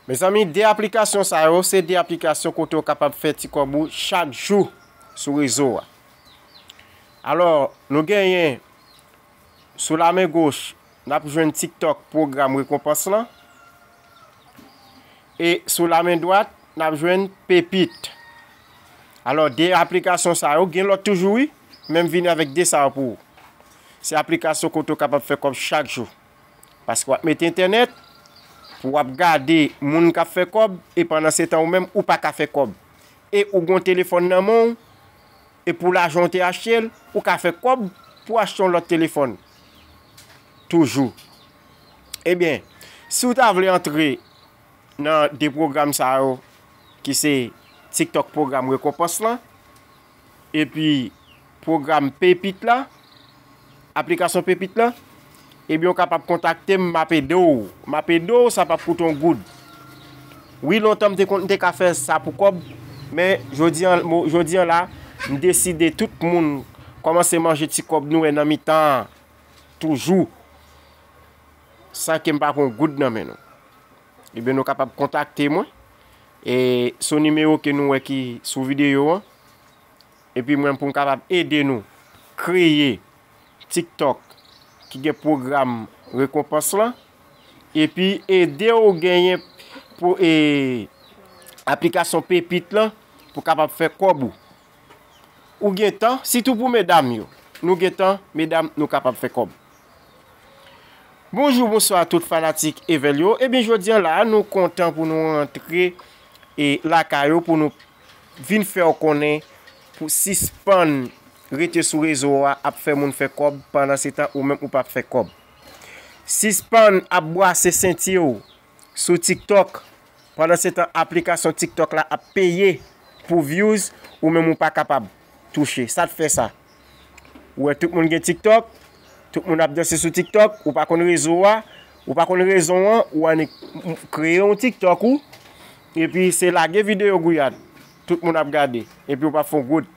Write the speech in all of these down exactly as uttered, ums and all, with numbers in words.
Mezanmi, de aplikasyon sa yo, se de aplikasyon kote w kapab fè ti kòb ou chak jou sou rezo a. Alò, nou genyen sou lamen goch, n ap jwenn TikTok pwogram rekonpans lan. E sou lamen dwat, n ap jwenn Pepit. Alò, de aplikasyon sa yo, gen lòt toujou, wi, men m vini avèk de sa yo pou ou. Se aplikasyon kote w kapab fè kòb chak jou. Paske w ap mete entènèt pou w ap gade moun k ap fè kòb, e pandan se tan ou menm, ou pa ka fè kòb. E ou gen yon telefòn nan men w, e pou lajan w te achte l, ou ka fè kòb pou w achte yon lòt telefòn. Toujou. Ebyen, si w ta vle antre nan de pwogram sa yo, ki se TikTok pwogram rekonpans lan, epi pwogram Pepit la, aplikasyon Pepit la, ebyen, w kapab kontakte m, m ap ede w. M ap ede w, sa p ap koute yon goud. Wi, lontan m te konn, m te ka fè sa pou kòb, men jodi an, mo- jodi an la, m deside tout moun kòmanse manje ti kòb nou wè nan mitan an, toujou, san ke m pa pran yon goud nan men nou. Ebyen, nou kapab kontakte mwen, e sou nimewo ke nou wè ki sou videyo an. Epi mwen, pou m kapab ede nou kreye TikTok ki gen pwogram rekonpans lan, epi ede w genyen pou, e, aplikasyon Pepit lan pou kapab fè kòb ou. Ou gen tan, sitou pou medam yo. Nou gen tan, medam, nou kapab fè kòb. Bonjou, bonswa tout fanatik Evel yo. Ebyen, jodi an la, nou kontan pou nou rantre e lakay ou pou nou vin fè w konnen pou sispann rete sou rezo a ap fè moun fè kòb, pandan se tan ou menm ou p ap fè kòb. Sispann ap bwase senti w sou TikTok, pandan se tan aplikasyon TikTok la ap peye pou views, ou menm ou pa kapab touche. Sa t fè sa? Ou wè tout moun gen TikTok, tout moun ap danse sou TikTok, ou pa konn rezo a, ou pa konn rezon an, ou annik kreye yon TikTok ou, epi se lage videyo gouyad, tout moun ap gade, epi ou p ap fè yon goud.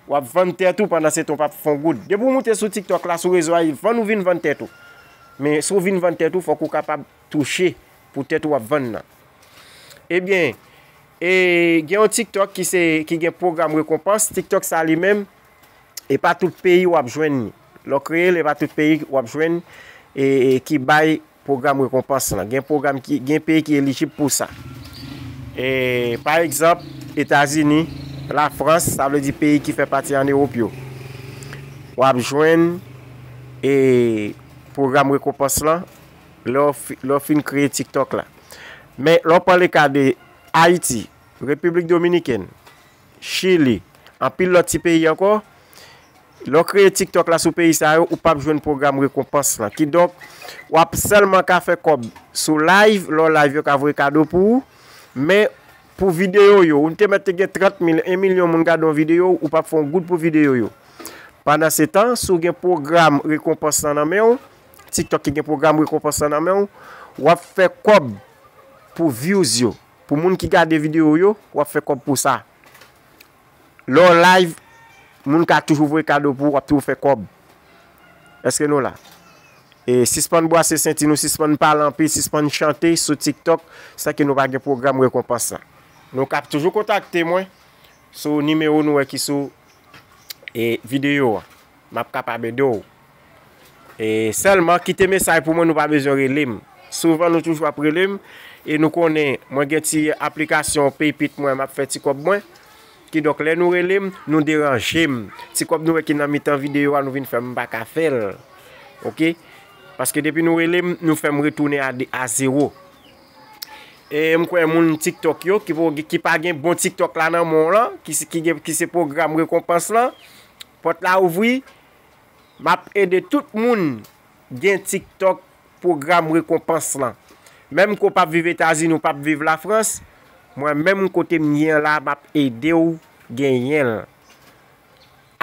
W ap vann tèt ou pandan se tan w p ap fè yon goud. Depi w moute sou TikTok la, sou rezo a, e vann ou vin vann tèt ou. Men si w vin vann tèt ou, fòk ou kapab touche pou tèt ou w ap vann nan. Ebyen, e gen yon TikTok ki se, ki gen pwogram rekonpans. TikTok sa li menm, e pa tout peyi w ap jwenn li. Lè w kreye l, e pa tout peyi w ap jwenn, e, e ki bay pwogram rekonpans lan. Gen pwogram ki, gen peyi ki elijib pou sa. E, pa egzanp, Etazini, Lafrans, sa vle di peyi ki fè pati ann Ewòp yo. W ap jwenn, e, pwogram rekonpans lan lè w fi- lè w fin kreye TikTok la. Men lè w pran le ka de Ayiti, Repiblik Dominikèn, Chili, anpil lòt ti peyi ankò, lè w kreye TikTok la sou peyi sa yo, ou p ap jwenn pwogram rekonpans lan. Kidonk, w ap sèlman ka fè kòb sou live, lè w live yo ka voye kado pou ou, men pou videyo yo, ou te mèt te gen trant mil, yon milyon moun gade yon videyo, ou p ap fè yon goud pou videyo yo. Pandan se tan, si w gen pwogram rekonpans lan nan men w, TikTok ki gen pwogram rekonpans lan nan men w, w ap fè kòb pou views yo. Pou moun ki gade videyo yo, w ap fè kòb pou sa. Lè w live, moun ka toujou voye kado pou ou, w ap toujou fè kòb. Èske nou la? E sispann bwase senti nou, sispann pale anpil, sispann chante sou TikTok, san ke nou pa gen pwogram rekonpans lan. Nou ka toujou kontakte mwen sou nimewo nou wè ki sou, e, videyo a. M ap kapab ede w. E sèlman kite mesaj pou mwen, nou pa bezwen rele m. Souvan nou toujou ap rele m, e nou konnen mwen gen ti aplikasyon Paypit mwen, m ap fè ti kòb mwen. Kidonk lè nou rele m, nou deranje m. Ti kòb nou wè ki nan mitan videyo a, nou vin fè m pa ka fè l. Oke? Paske depi nou rele m, nou fè m retounen a, a zewo. E m kwè moun TikTok yo ki, po- ki pa gen bon TikTok la nan men w lan, ki, se- ki, gen, ki se pwogram rekonpans lan, pòt la ouvri, m ap ede tout moun gen TikTok pwogram rekonpans lan. Menm ke w p ap viv Etazini, w p ap viv Lafrans, mwen menm kote m ye an la, m ap ede w genyen l.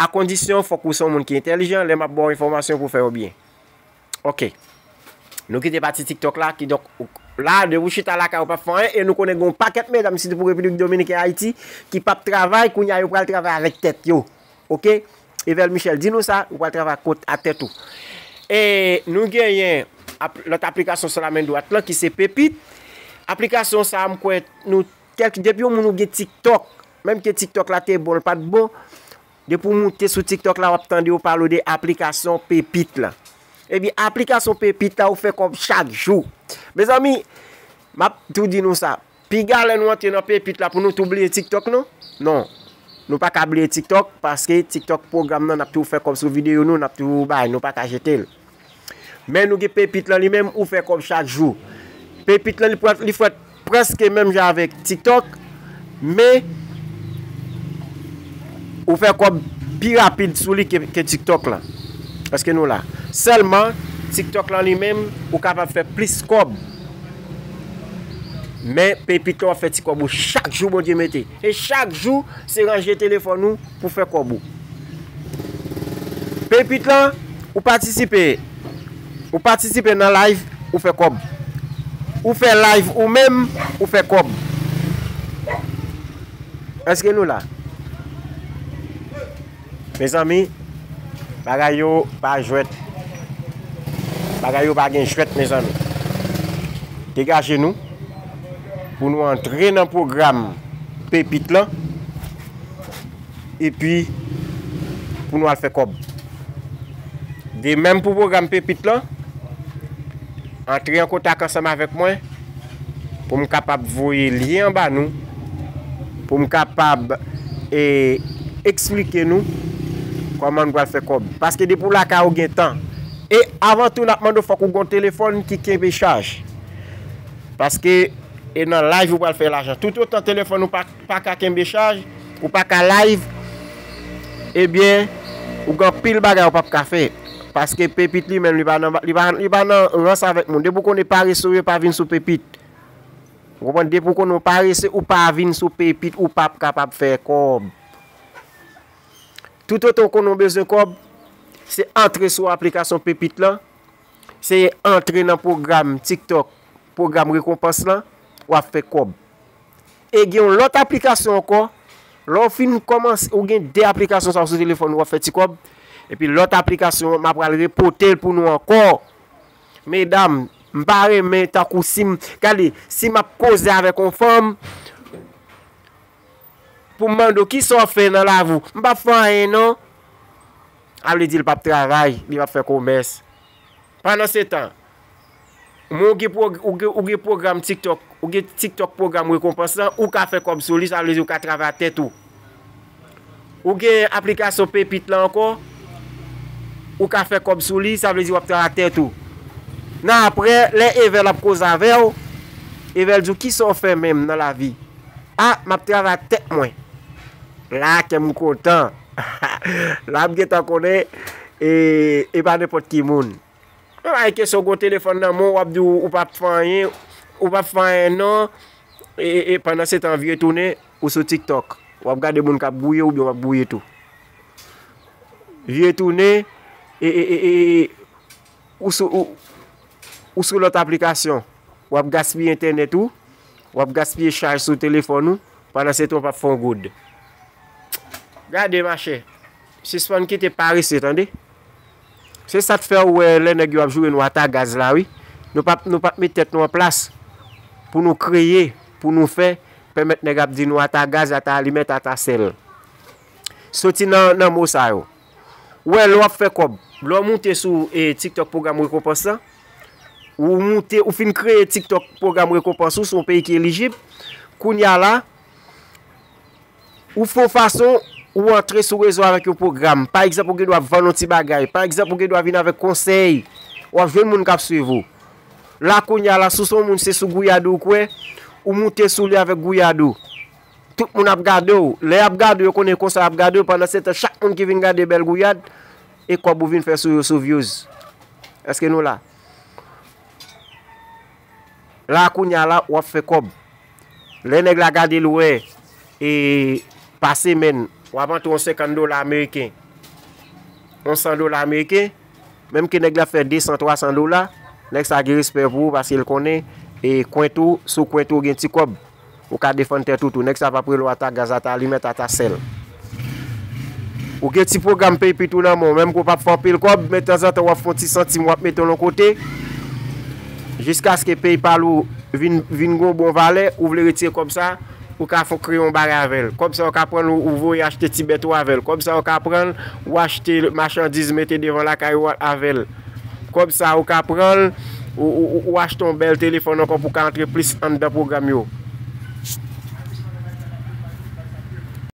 Akondisyon, fòk ou se yon moun ki entèlijan, lè m ap ba w enfòmasyon pou fè yo byen. Oke. Nou kite pati TikTok la, kidonk, la, depi w chita lakay ou p ap fè anyen, e nou konnen gen yon pakèt medam, sitou pou Repiblik Dominikèn, Ayiti, ki p ap travay, kounye a yo pral travay avèk tèt yo. Oke? Evel Michel di nou sa, ou pral travay kot a tèt ou. E nou genyen ap- lòt aplikasyon sou lamen dwat lan ki se Pepit. Aplikasyon sa a, m kwè nou, kèk, depi yon moun ou gen TikTok, menm ke TikTok la te bon, l pa t bon, depi w moute sou TikTok la, w ap tande yo pale w de aplikasyon Pepit la. Ebyen, aplikasyon Pepit la, ou fè kòb chak jou. Mezanmi, m ap tou di nou sa. Piga lè nou antre nan Pepit la pou nou tou bliye TikTok nou? Non. Nou pa ka bliye TikTok, paske TikTok pwogram nan, n ap tou fè kòb sou videyo nou, n ap tou bay, nou pa ka jete l. Men nou gen Pepit lan li menm, ou fè kòb chak jou. Pepit lan li pwè-, li fèt prèske menm jan avèk TikTok, men ou fè kòb pi rapid sou li ke, ke TikTok lan. Èske nou la? Sèlman, TikTok lan li menm, ou kapab fè plis kòb. Men Pepit lan w ap fè ti kòb ou chak jou Bondye mete. E chak jou, se ranje telefòn ou pou fè kòb ou. Pepit lan, ou patisipe. Ou patisipe nan live, ou fè kòb. Ou fè live ou menm, ou fè kòb. Èske nou la? Mezanmi, bagay yo pa jwèt. Bagay yo pa gen jwèt, mezanmi. Degaje nou pou nou antre nan pwogram Pepit lan. Epi, pou nou al fè kòb. De menm pou pwogram Pepit lan, antre an kontak ansanm avèk mwen, pou m kapab voye lyen an ba nou, pou m kapab, e, eksplike nou kòman nou pral fè kòb. Paske depi w lakay ou gen tan. E avan tou, n ap mande w fòk ou gen yon telefòn ki kenbe chaj. Paske, e nan live ou pral fè lajan. Toutotan telefòn ou pa, pa ka kenbe chaj, ou pa ka live, ebyen, ou gen anpil bagay ou p ap ka fè. Paske Pepit li menm, li pa nan, li pa, li pa nan rans avèk moun. Depi w konnen parese w ye, pa vin sou Pepit. Ou konprann? Depi w konnen w parese, ou pa vin sou Pepit, ou p ap kapab fè kòb. Toutotan w konnen w bezwen kòb, se antre sou aplikasyon Pepit lan, se antre nan pwogram TikTok, pwogram rekonpans lan, w ap fè kòb. E gen yon lòt aplikasyon ankò, lè w fin kòmanse, ou gen de aplikasyon sa yo sou telefòn ou, w ap fè ti kòb, epi lòt aplikasyon, m ap pral repote l pou nou ankò. Medam, m pa renmen tankou si m, gade, si m ap koze avèk yon fanm, pou m mande w kisa w ap fè nan lavi w, m p ap fè anyen non. A vle di l p ap travay, li p ap fè komès. Pandan se tan, men w gen pwog-, ou gen, ou gen pwogram TikTok, ou gen TikTok pwogram rekonpans lan, ou ka fè kòb sou li, sa vle di ou ka travay ak tèt ou. Ou gen aplikasyon Pepit lan ankò, ou ka fè kòb sou li, sa vle di w ap travay ak tèt ou. Nan apre, lè Evel ap koze avè w, Evel di w kisa w fè menm nan lavi. A, m ap travay ak tèt mwen. La, kè m kontan. La, m gentan konnen, e, e pa nenpòt ki moun. Men pa gen kesyon, w gen telefòn nan men w, w ap di w, ou p ap fè anyen, ou p ap fè anyen non. E, e, e pandan se tan, vire tounen, ou sou TikTok. W ap gade moun k ap gouye oubyen w ap gouye tou. Vire tounen, e, e, e, e, e, ou sou, ou, ou sou lòt aplikasyon. W ap gaspiye entènèt ou, w ap gaspiye chaj sou telefòn ou, pandan se tan w p ap fè yon goud. Gade, machè, sispann kite parese, tande. Se sa k fè ou wè lè nèg yo ap joure nou ata gaz la, wi. Nou p ap, nou p ap met tèt nou an plas pou nou kreye, pou nou fè, pèmèt nèg ap di nou ata gaz, ata alimèt, ata sèl. Soti nan, nan mo sa yo. Ou wè, lè w ap fè kòb, lè w moute sou, e, TikTok pwogram rekonpans lan, ou moute, ou fin kreye TikTok pwogram rekonpans ou, se yon peyi ki elijib. Kounye a la, ou fè yon fason, ou antre sou rezo avèk yon pwogram. Pa egzanp, ou gen dwa vann yon ti bagay. Pa egzanp, ou gen dwa vin avèk konsèy. W ap jwenn moun k ap swiv ou. La, kounye a la, si w se yon moun, se sou gouyad ou kwè, ou moute sou li avèk gouyad ou. Tout moun ap gade w. Lè y ap gade w, yo konnen konsa y ap gade w. Pandan se tan, chak moun ki vin gade bèl gouyad, e kòb ou vin fè sou yo, sou views. Èske nou la? La, kounye a la, w ap fè kòb. Lè nèg la gade l, wè, e pa semèn, w ap antre yon senkant dola ameriken, yon san dola ameriken, menm ke nèg la fè de san, twa san dola, nèg sa gen respè pou ou paske l konnen, e kwent ou, sou kwent ou gen ti kòb. Ou ka defann tèt ou tou. Nèg sa p ap rele w ata gaz, ata alimèt, ata sèl. Ou gen ti pwogram PayPit ou nan men w, menm ke w p ap fè anpil kòb, men tanzantan w ap fè yon ti santim, w ap mete l yon kote, jiskaske PayPal ou vin, vin gon bon valè, ou vle retire kòb sa, ou ka fè kreye yon bagay avè l. Kòb sa ou ka pran l, ou, ou voye achte ti bèt ou avè l. Kòb sa ou ka pran l, ou achte machandiz mete devan lakay ou avè l. Kòb sa ou ka pran l, ou, ou, ou, ou achte yon bèl telefòn ankò pou ka antre plis anndan pwogram yo.